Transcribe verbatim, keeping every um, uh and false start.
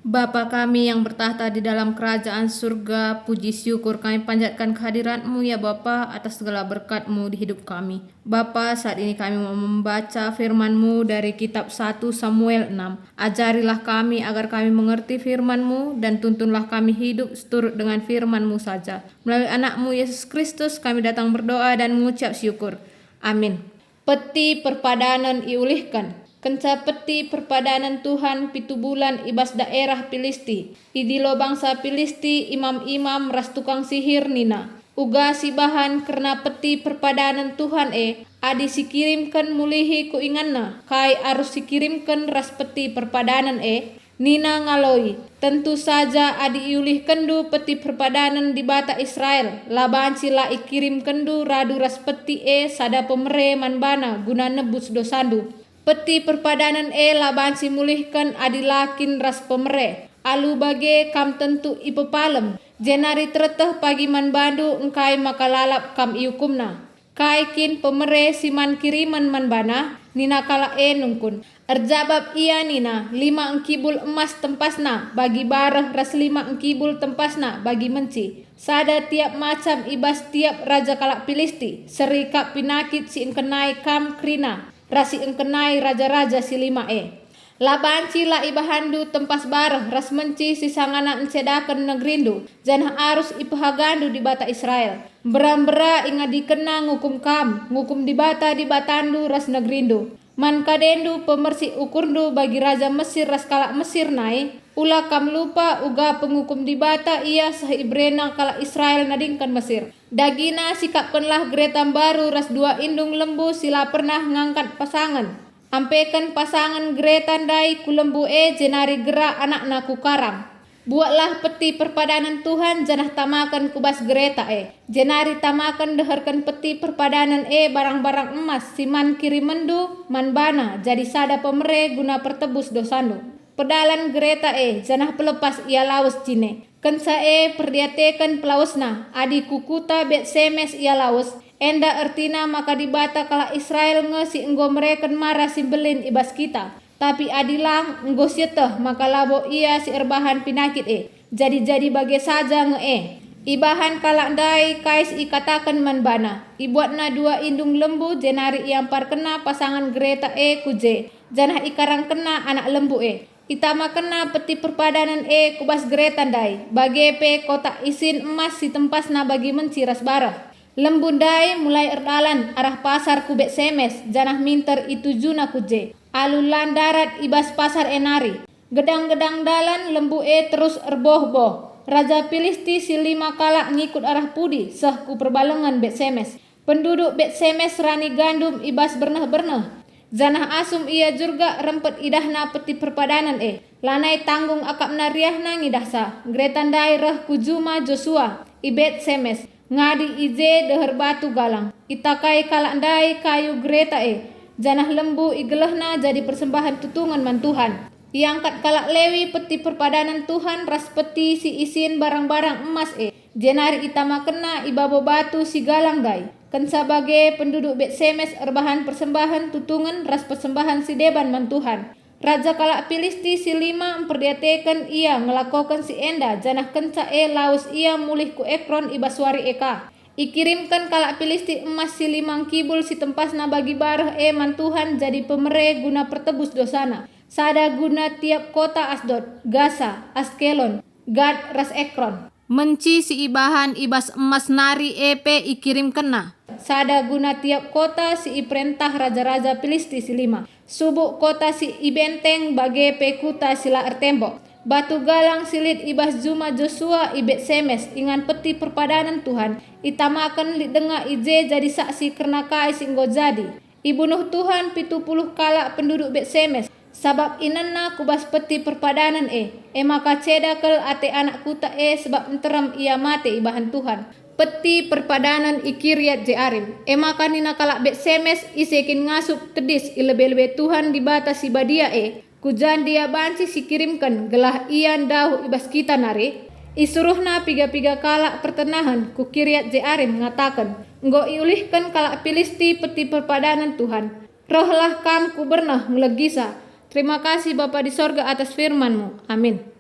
Bapa kami yang bertakhta di dalam kerajaan surga, puji syukur kami panjatkan kehadirat-Mu, ya Bapa, atas segala berkat-Mu di hidup kami. Bapa, saat ini kami mau membaca firman-Mu dari kitab satu Samuel enam. Ajarilah kami agar kami mengerti firman-Mu, dan tuntunlah kami hidup seturut dengan firman-Mu saja. Melalui Anak-Mu, Yesus Kristus, kami datang berdoa dan mengucap syukur. Amin. Peti perpadanen iulihken. Kenca peti perpadanen Tuhan pitu bulan i bas daerah Pilisti, idilo bangsa Pilisti imam-imam ras tukang sihir nina, "Uga sibahan kerna peti perpadanen Tuhan e, adi sikirimken mulihi ku inganna, kai arus sikirimken ras peti perpadanen e?" Nina ngaloi, "Tentu saja adi iulihkenndu peti perpadanen Dibata Israel, la banci la ikirimkenndu radu ras peti e sada pemere man bana guna nebus dosandu. Peti perpadanen e la banci mulihken adi la kin ras pemere. Alu bage kam tentu ipepalem, jenari tereteh pagi man bandu engkai maka lalap kam iukumna. Kai kin pemere si man kirimen man bana?" Nina kalak e nungkun. Erjabap ia nina, "Lima engkibul emas tempasna bagi bareh ras lima engkibul tempasna bagi menci. Sada tiap macam i bas tiap raja kalak Pilisti, seri kap pinakit si engkenai kam kerina ras si engkenai raja-raja si lima e. La banci la ibahanndu tempas bareh ras menci si sangana encedaken negerindu, janah arus ipehagandu Dibata Israel. Mbera-mbera ingadikenna ngukum kam, ngukum Dibata Dibatandu ras negerindu. Man kadendu pemersik ukurndu bagi raja Mesir ras kalak Mesir nai. Ula kam lupa uga pengukum Dibata ia seh iberena kalak Israel nadingken Mesir. Dagina sikapkenlah gereta mbaru ras dua indung lembu si la pernah ngangkat pasangen. Ampeken pasangen gereta ndai ku lembu e jenari gera anakna ku karang. Buatlah peti perpadanen Tuhan janah tamaken ku bas gereta e. Jenari tamaken deherken peti perpadanen e barang-barang emas si man kirimenndu man bana jadi sada pemere guna pertebus dosandu. Pedalan gereta e janah pelepas ia lawes jine. Kenca e perdiateken pelawesna, adi ku kuta Bet Semes ia lawes, enda ertina maka Dibata kalak Israel nge si enggo mereken mara si mbelin i bas kita. Tapi adi lang, enggo sieteh maka labo ia si erbahan pinakit e. Jadi-jadi bage saja nge e. Ibahan kalak ndai kai si ikataken man bana. Ibuatna dua indung lembu, jenari iamparkenna pasangen gereta e ku je, janah ikarangkenna anak lembu e. Itamakenna peti perpadanen e ku bas gereta ndai, bage pe kotak isin emas si tempasna bagi menci ras bareh. Lembu ndai mulai erdalan arah pasar ku Bet Semes, janah minter itujuna ku je, alu la ndarat i bas pasar e nari. Gedang-gedang dalan lembu e terus erboh-boh. Raja Pilisti si lima kalak ngikut arah pudi seh ku perbalengen Bet Semes. Penduduk Bet Semes rani gandum i bas berneh-berneh, janah asum ia jurgak rempet idahna peti perpadanen e. Lanai tanggung akapna riahna ngidahsa. Gereta ndai reh ku juma Josua i Bet Semes, ngadi i je deher batu galang. Itakai kalak ndai kayu gereta e, janah lembu igelehna jadi persembahen tutungen man Tuhan. Iangkat kalak Lewi peti perpadanen Tuhan ras peti si isin barang-barang emas e, jenari itamakenna i babo batu si galang ndai. Kenca bage, penduduk Bet Semes erbahan persembahen tutungen ras persembahen si deban man Tuhan. Raja kalak Pilisti si lima mperdiateken ia ngelakoken si enda, janah kenca e lawes ia mulih ku Ekron i bas wari e ka. Ikirimken kalak Pilisti emas si lima ngkibul si tempasna bagi bareh e man Tuhan jadi pemere guna pertebus dosana, sada guna tiap kota Asdod, Gasa, Askelon, Gat, ras Ekron. Menci si ibahan i bas emas nari e pe ikirimkenna, sada guna tiap kota si iperentah raja-raja Pilisti si lima, subuk kota si ibenteng, bage pe kuta si la ertembok. Batu galang si lit i bas juma Josua i Bet Semes, ingan peti perpadanen Tuhan, itamaken lit denga i je jadi saksi kerna kai si enggo jadi. Ibunuh Tuhan pitu puluh kalak penduduk Bet Semes, sabap inenna ku bas peti perpadanen e, e maka ceda kal ate anak kuta e, sabap nterem ia mate ibahan Tuhan. Peti perpadanen i Kiriat Jearim. E maka nina kalak Bet Semes, "Ise kin ngasup tedis i lebe-lebe Tuhan Dibata si Badia e? Ku ja ndia banci sikirimken gelah ia ndauh i bas kita nari?" Isuruhna piga-piga kalak pertenahen ku Kiriat Jearim ngataken, "Enggo iulihken kalak Pilisti peti perpadanen Tuhan. Rehlah kam ku berneh ngelegisa. Terima kasih Bapa di sorga atas firman-Mu. Amin."